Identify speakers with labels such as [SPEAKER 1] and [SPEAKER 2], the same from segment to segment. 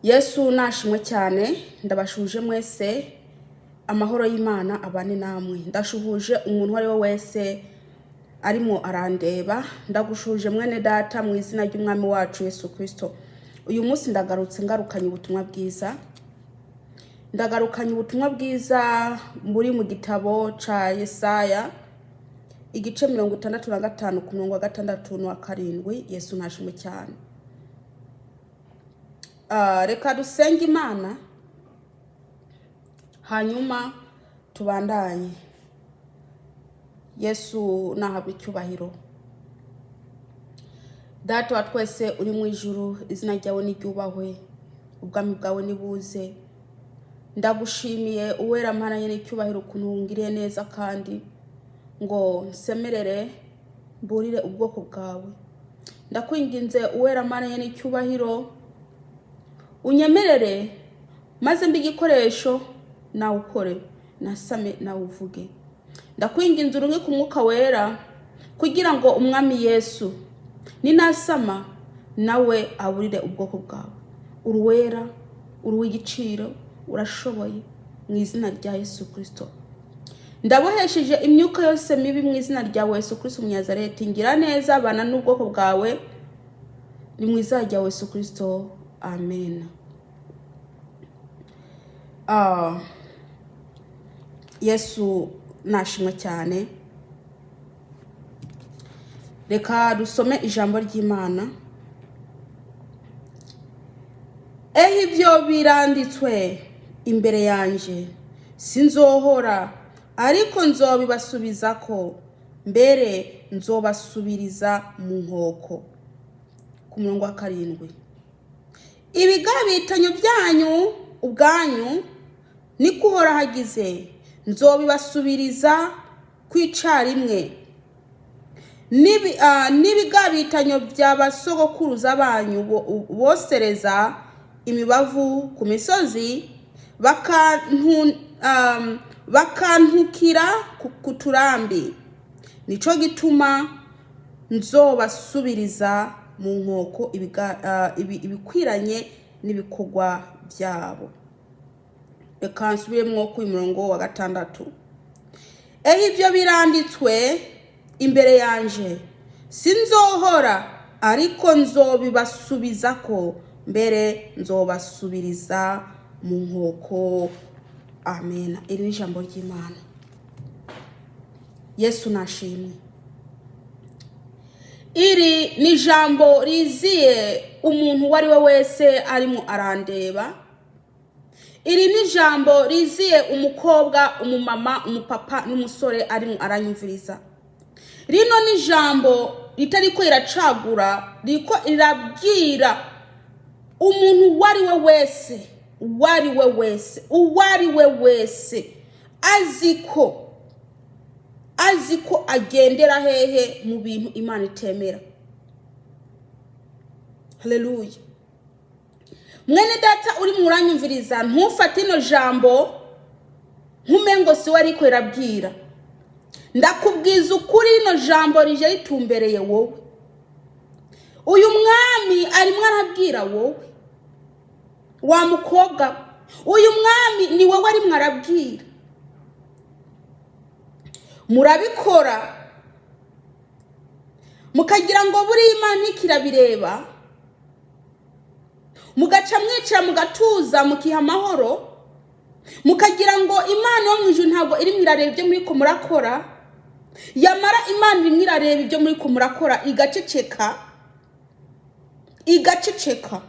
[SPEAKER 1] Yesu nashimwe cyane. Ndabashuhuje mwese, amahoro y'Imana abane namwe. Ndashuhuje umuntu uwo ari we wese arimo arandeba. Ndagushuhuje mwene data mu izina ry'Umwami wacu Yesu Kirisito. Uyu munsi ndagarutse, ngarukanye ubutumwa bwiza. Ndagarukanye ubutumwa bwiza buri mu gitabo ca Yesaya, igice 65, ku murongo wa 6 n'uwa 7. Yesu nashimwe cyane. Reka dusenge Imana, hanyuma tubandanye. Yesu nahabwa icyubahiro. Data wa twese uri mu ijuru, izina ryawe niryubahwe, ubwami bwawe nibuze. Ndagushimiye, Uwera Mana nyene icyubahiro, ukuntu wungiriye neza kandi ngo nsemerere mburire ubwoko bwawe. Ndakwinginze, Uwera Mana nyene icyubahiro, unyemerere maze mbe igikoresho, nawe ukore, nasame nawe uvuge. Ndakwinginze urunge ku Mwuka Wera kugira ngo Umwami Yesu ninasama nawe aburire ubwoko bwawe. Uruwera, uri uw'igiciro, urashoboye. Mu izina rya Yesu Kirisito ndabohesheje imyuka yose mibi. Mu izina rya Yesu Kirisito Umunyazareti, ngira neza, bana n'ubwoko bwawe. Ni mu izina rya Yesu Kirisito, amen. Yesu nashimwe cyane. Reka dusome ijambo ry'Imana. Ehe, ibyo biranditswe imbere yanjye, sinzohora, ariko nzobibasubiza ko mbere nzobasubiriza mu nkoko. Ku murongo wa 7: ibigabitanyo byanyu ubwanyu, niko Uhoraho agize, nzobibasubiriza kwicarimwe. N'ibigabitanyo bya basogokuruza banyu bosereza imibavu ku misozi, bakantukira ku turambi, nico gituma nzobasubiriza mu nkoko ibikwiranye n'ibikorwa byabo. Reka nsubiremwo kuri murongo wa 6: ehe, ibyo biranditswe imbere yanje, sinzohora, ariko nzobibasubiza ko mbere nzobasubiriza mu nkoko. Amen. Iri ni ijambo ry'Imana. Yesu nashimwe. Iri ni ijambo riziye umuntu uwo ari we wese arimo arandeba. Iri ni ijambo riziye umukobwa, umumama, umupapa n'umusore arimo aranyumviriza. Rino ni ijambo ritariko riracagura, ririko rirabwira umuntu uwo ari we wese, uwo ari we wese, uwo ari we wese azi ko agendera hehe mu bintu Imana itemera. Haleluya! Mwene data uri muranyumviriza, ntufate ino jambo nkumengo si we ariko irabwira. Ndakubwiza ukuri, rino jambo rije ritumbereye wowe. Uyu mwami arimo arabwira wowe, wa mukobwa. Uyu mwami ni wowe arimo arabwira. Murabikora mukagira ngo buriya Imana ntikirabireba, mugaca mwicara mugatuza, mukiha amahoro, mukagira ngo Imana yo mu ijuru ntabwo irimo irareba ibyo muri ko murakora. Yamara Imana irimo irareba ibyo muri ko murakora, igaceceka, igaceceka.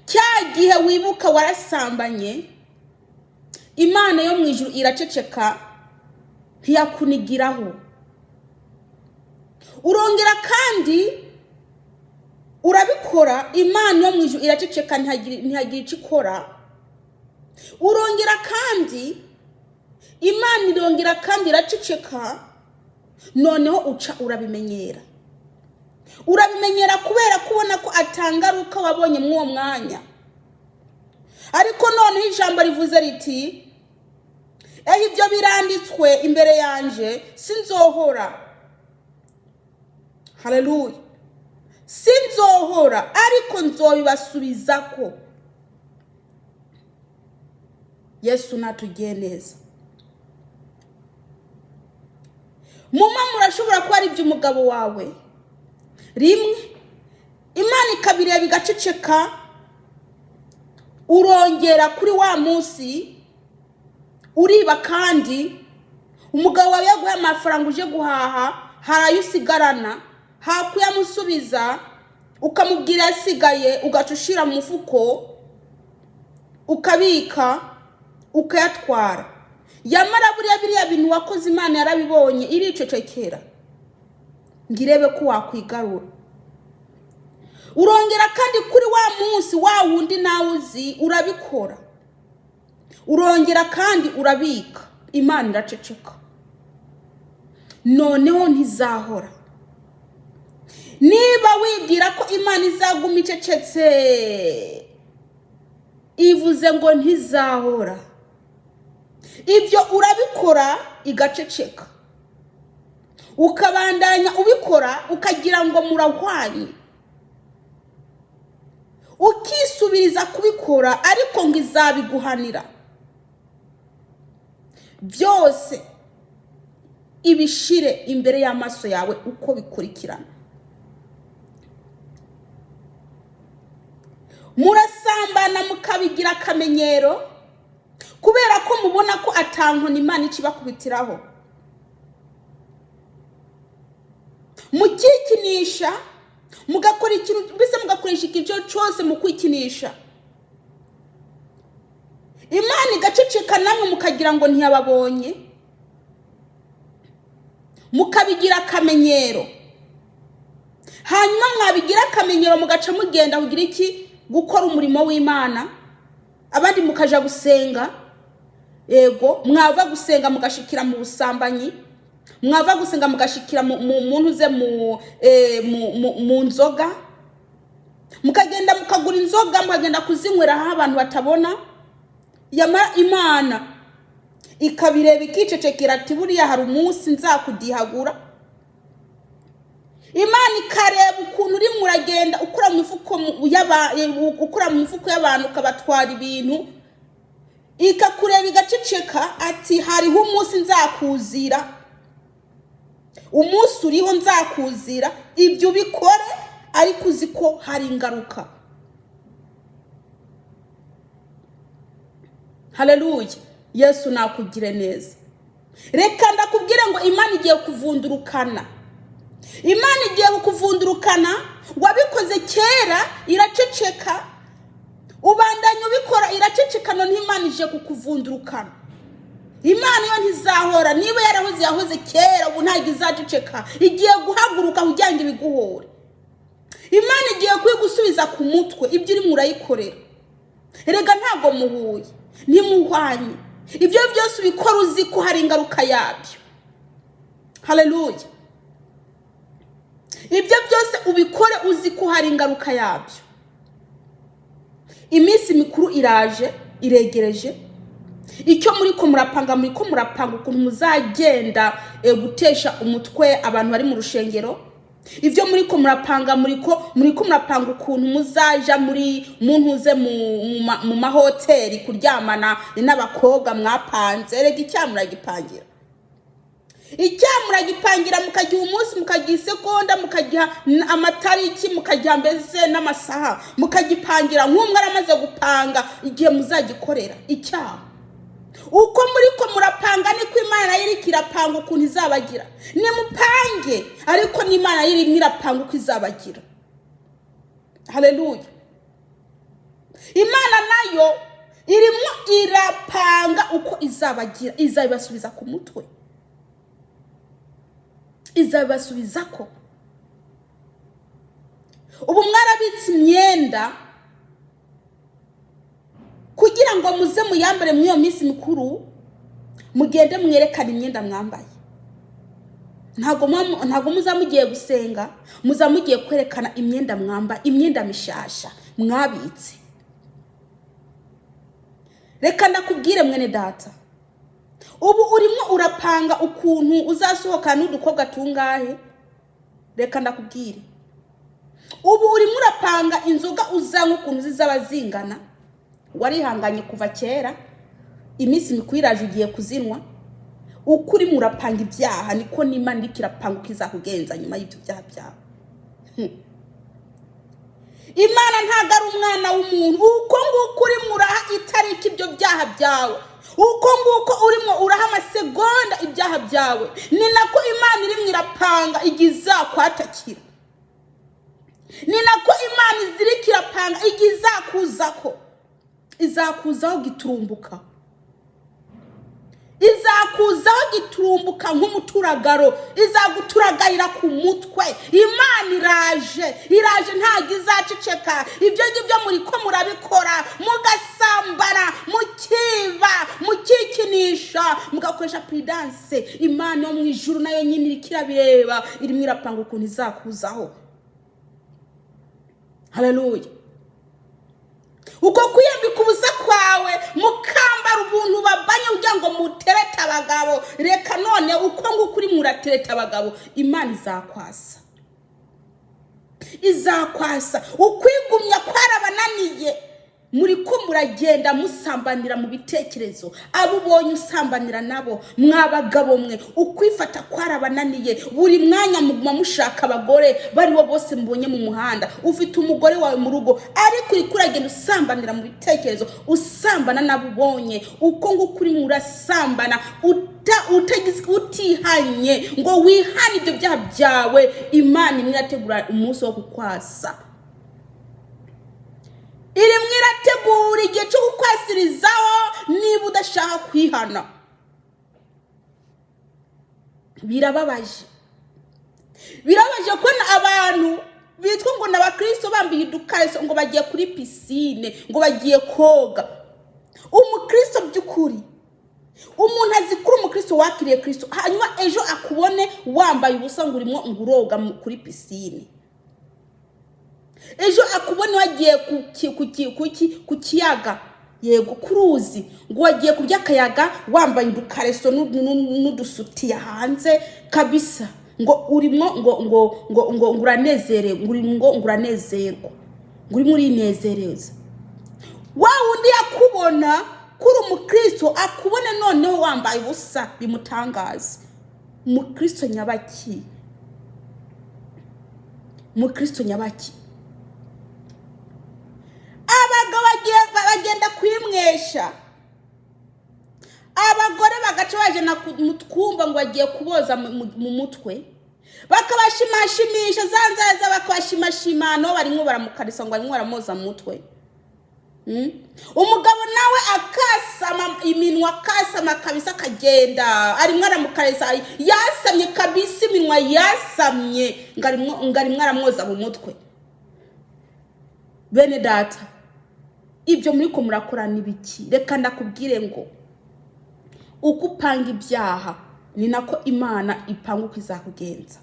[SPEAKER 1] Cya gihe wibuka warasambanye, Imana yo mu ijuru iraceceka, ntiyakunigiraho. Urongera kandi urabikora, Imana yo mu ijuru iraceceka, ntihagira icyo ikora. Urongera kandi, Imana irongera kandi iraceceka. Noneho uca urabimenyera, urabimenyera kubera kubona ko atangaruka wabonye muri uwo mwanya. Ariko noneho ijambo rivuze riti: ehe, ibyo biranditswe imbere yanje, sinzohora. Haleluya! Sinzohora, ariko nzobibasubizako. Yesu natugiye neza. Muma murashobora kuba ari iby'umugabo wawe rimwe, Imana ikabireba igaceceka. Urongera kuri wa munsi uriba, kandi umugabo wawe yaguhaye amafaranga uje guhaha, hari ayo usigarana, hakuyamusubiza ukamubwira yasigaye, ugaca ushyira mu mufuko ukabika ukayatwara. Yamara buriya biriya bintu wakoze Imana yarabibonye, iricecekera ngo irebe ko wakwigarura. Urongera kandi kuri wa munsi wa wundi nawe uzi urabikora, urongera kandi urabika, Imana iraceceka. Noneho ntizahora. Niba wibwira ko Imana izaguma icecetse, ivuze ngo ntizahora. Ibyo urabikora igaceceka, ukabandanya ubikora ukagira ngo murahwanye, ukisubiriza kubikora, ariko ngo izabiguhanira byose, ibishire imbere y'amaso yawe uko bikurikirana. Murasambana mukabigira akamenyero kubera ko mubona ko atankoni Imana ikibakubitiraho, mukikinisha, mugakora ikintu mbese mugakoresha ikintu cyose mu kwikinisha, Imana igaceceka, namwe mukagira ngo ntiyababonye, mukabigira akamenyero. Hanyuma mwabigira akamenyero mugaca mugenda kugira iki? Gukora umurimo w'Imana, abandi mukaja gusenga. Yego, mwava gusenga mugashikira mu busambanyi, mwava gusenga mugashikira mu ntuze mu nzoga, mukagenda mukagura inzoga mukagenda kuzinywera aho abantu batabona. Yamara Imana ikabireba ikicecekera, ati buriya hari umunsi nzakudihagura. Imana ikareba ukuntu urimo uragenda ukura mu mifuko ukura mu mifuko y'abantu ukabatwara ibintu, ikakureba igaceceka, ati hariho umunsi nzakuzira, umunsi uriho nzakuzira, ibyo ubikore ariko uzi ko hari ingaruka. Haleluya, Yesu nakugire neza. Reka ndakubwire ngo Imana igiye kuvundurukana, Imana igiye kukuvundurukana. Wabikoze kera iraceceka, ubandanya ubikora iraceceka, none Imana ije kukuvundurukana. Imana yo ntizahora, niba yarahoze yahoze kera, ubu ntabwo izaceceka, igiye guhaguruka kugira ngo ibiguhore. Imana igiye kuyigusubiza ku mutwe ibyo urimo urayikorera. Erega ntabwo muhuye, ntimuhwanye, ibyo byose ubikora uzi ko hari ingaruka yabyo. Haleluya, ibyo byose ubikore uzi ko hari ingaruka yabyo. Iminsi mikuru iraje, iregereje. Icyo muri ko murapanga, muri ko murapanga ukuntu muzagenda gutesha umutwe abantu bari mu rushengero. Ibyo muri ko murapanga, muri ko murapanga ukuntu muzaja muri muntuze mu mahoteli kuryamana n'abakobwa mwapanze. Erega icyaha muragipangira, icyaha muragipangira, mukagiha umunsi, mukagiha isegonda, mukagiha amatariki, mukagiha mbese n'amasaha, mukagipangira nk'umwe aramaze gupanga igihe muzagikorera icyaha. Uko muri ko murapanga niko Imana nayo iriko irapanga ukuntu izabagira. Nimupange, ariko n'Imana yo irimo irapanga uko izabagira. Haleluya, Imana nayo irimo irapanga uko izabagira, izabibasubiza ku mutwe, izabibasubiza ko. Ubu mwarabitse imyenda kugira ngo muze muyambare muri iyo minsi mikuru, mugende mwerekane imyenda mwambaye. Ntabwo muza mugiye gusenga, muza mugiye kwerekana imyenda mwambaye, imyenda mishasha mwabitse. Reka ndakubwire mwene data, ubu urimo urapanga ukuntu uzasohokana n'udukobwa tungahe. Reka ndakubwire, Ubu urimo urapanga inzoga uzanywa ukuntu zizaba zingana. Warihanganye kuva kera, iminsi mikuru iraje, ugiye kuzinywa. Uko urimo urapanga ibyaha, niko n'Imana iriko irapanga uko izakugenza nyuma y'ibyo byaha byawe. Imana ntabwo ari umwana w'umuntu. Uko nguko urimo uraha itariki ibyo byaha byawe, uko nguko urimo uraha amasegonda ibyaha byawe, ni nako Imana irimo irapanga igihe izakwatakira, ni nako Imana izirika irapanga igihe izakuzako. Izakuzaho giturumbuka, izakuzaho giturumbuka nk'umuturagaro, izaguturagarira ku mutwe. Imana iraje, iraje, ntabwo izaceceka. Ibyo ngibyo muri ko murabikora, mugasambana, mukiba, mukikinisha, mugakoresha prudence, Imana yo mu ijuru nayo nyine iriko irabireba, irimo irapanga ukuntu izakuzaho. Haleluya! Uko kwiyambika ubusa kwawe, mukambara ubuntu babanye kugira ngo muterete abagabo, reka none uko nguko uri muratereta abagabo, Imana izakwasa, izakwasa. Ukwigumya kwarabananiye, muri ko muragenda musambanira mu bitekerezo, abo ubonye usambanira nabo. Mwa bagabo mwe, ukwifata kwarabananiye, buri mwanya muguma mushaka abagore baribo bose mubonye mu muhanda. Ufite umugore wawe mu rugo, ariko uriko uragenda usambanira mu bitekerezo, usambana nabo ubonye. Uko nguko urimo urasambana utihanye ngo wihane ibyo byaha byawe, Imana imwe irategura umunsi wo kukwasa, irimo irategura igihe cyo kukwasirizaho niba udashaka kwihana. Birababaje, birababaje kubona abantu bitwa ngo ni abakristo bambaye udukariso ngo bagiye kuri piscine, ngo bagiye koga. Umukristo by'ukuri, umuntu azi kuri umukristo wakiriye Kristo, hanyuma ejo akubone wambaye ubusa ngo urimo ngo uroga kuri piscine, ejo akubone wagiye ku kiyaga, yego, ku ruzi, ngo wagiye kurya akayaga wambaye udukareso n'udusutiya hanze kabisa, ngo urimo ngo uranezerewe, ngo urimo ngo uranezerwa, ngo urimo urinezereza. Wa wundi yakubona kuri umukristo, akubone noneho wambaye ubusa, bimutangaza. Umukristo nyabaki? Umukristo nyabaki? Abagabo bagenda kwimwesha, abagore bagaca bajana mu twumba ngo bagiye kuboza mu mutwe, bakabashimashimisha za nzaza, bakabashimashima, nabo barimo baramukarisa ngo barimo baramoza mu mutwe. Umugabo nawe akasama iminwa, akasama kabisa, akagenda arimo aramukarisa yasamye kabisa, iminwa yasamye, ngo arimo aramwoza mu mutwe. Bene data, ibyo muri ko murakora n'ibiki? Reka ndakubwire ngo uko upanga ibyaha, ni nako Imana ipanga uko izakugenza.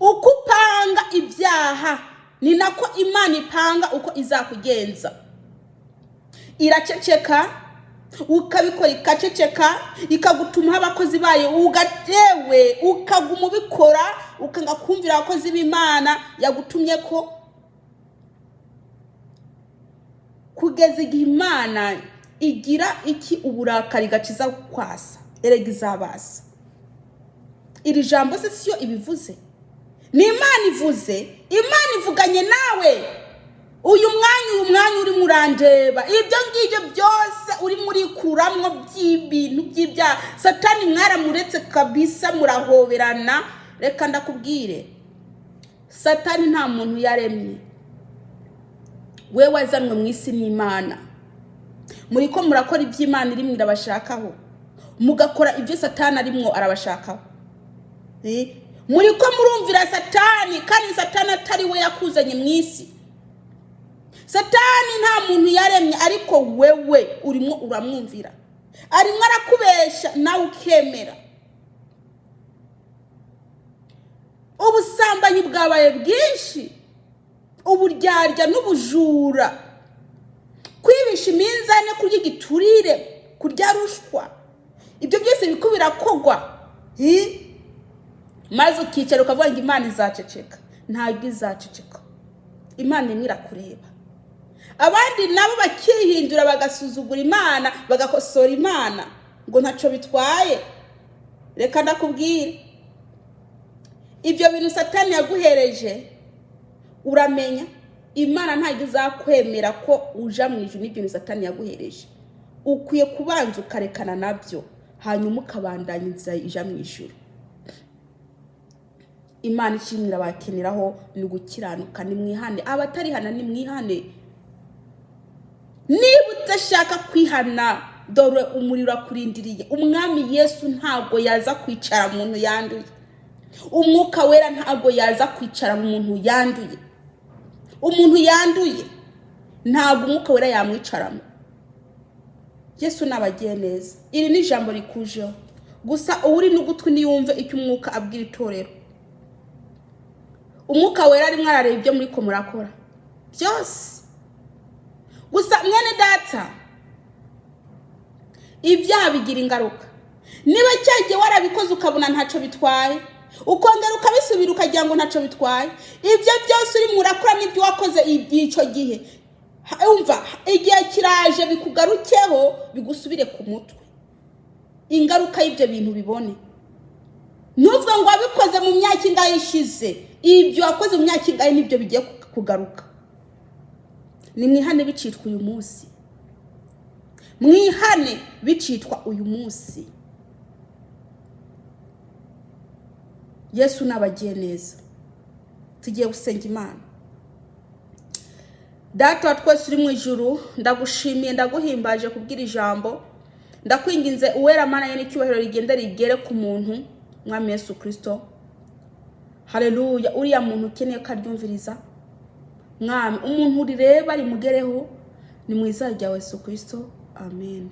[SPEAKER 1] Uko upanga ibyaha, ni nako Imana ipanga uko izakugenza. Iraceceka, ukabikora, ikaceceka, ikagutumaho abakozi bayo, ugatewe, ukaguma ubikora, ukanga kumvira abakozi b'Imana yagutumye ko, kugeza igihe Imana igira iki? Uburakari, gaciza kwasa. Erega izabasa. Iri jambo se siyo ibivuze? Ni Imana ivuze. Imana ivuganye nawe uyu mwanya, uyu mwanya urimo urandeba. Ibyo ngibyo byose urimo urikuramwo by'ibintu by'ibyaha, Satani mwaramuretse kabisa, murahoberana. Reka ndakubwire, Satani nta muntu yaremye, we wazanwe mu isi n'Imana. Muri ko murakora iby'Imana irimo irabashakaho, mugakora ibyo Satani arimwo arabashakaho. Muri ko murumvira Satani, kandi Satani atari we yakuzanye mu isi. Satani nta muntu yaremye, ariko wewe urimo uramwumvira, arimo arakubesha nawe ukemera. Ubusambanyi bwabaye bwinshi, uburyarya n'ubujura, kwibisha iminzani, kurya igiturire, kurya rushwa, ibyo byose biriko birakogwa. Maze ukicara ukavuga ngo Imana izaceceka. Ntabwo izaceceka, Imana imwe irakureba. Abandi nabo bakihindura, bagasuzugura Imana, bagakosora Imana ngo ntacyo bitwaye. Reka ndakubwire, ibyo bintu Satani yaguhereje, uramenya Imana ntabwo izakwemera ko uja mu ijuru n'ibyo bintu Satani yaguhereje. Ukwiye kubanza ukarekana nabyo, hanyuma ukabandanya inzira ija mu ijuru. Imana ishimira abakeneraho ni gukiranuka. Nimwihane, abatarihana nimwihane. Niba udashaka kwihana, dore umuriro urakurindiriye. Umwami Yesu ntabwo yaza kwicara mu muntu yanduye. Umwuka Wera ntabwo yaza kwicara mu muntu yanduye. Umuntu yanduye ntabwo Umwuka Wera yamwicaramo. Yesu nabagiye neza. Iri ni ijambo rikujeho gusa. Uwuri n'ugutwi niyumve icyo Umwuka abwira itorero. Umwuka Wera arimo arareba ibyo muri ko murakora byose. Gusa mwene data, ibyaha bigira ingaruka. Niba cyagiye warabikoze ukabona ntacyo bitwaye, ukongera ukabisubira ukagira ngo ntacyo bitwaye, ibyo byose urimo urakora n'ibyo wakoze icyo gihe, umva, igihe kiraje bikugarukeho, bigusubire ku mutwe, ingaruka y'ibyo bintu bibone. Ntuvuge ngo wabikoze mu myaka ingahe ishize. Ibyo wakoze mu myaka ingahe nibyo bigiye kugaruka. Ni mwihane bicitwa uyu munsi, mwihane bicitwa uyu munsi. Yesu nabagiye neza. Tugiye gusenga Imana. Data wa twese uri mu ijuru, ndagushimiye, ndaguhimbaje kubwira ijambo. Ndakwinginze Uwera Mana ye n'icyubahiro rigenda rigere ku muntu Mwami Yesu Kirisito. Haleluya! Uriya muntu ukeneye ko aryumviriza, Mwami, umuntu urireba rimugereho. Ni mu izina rya Yesu Kirisito, amen.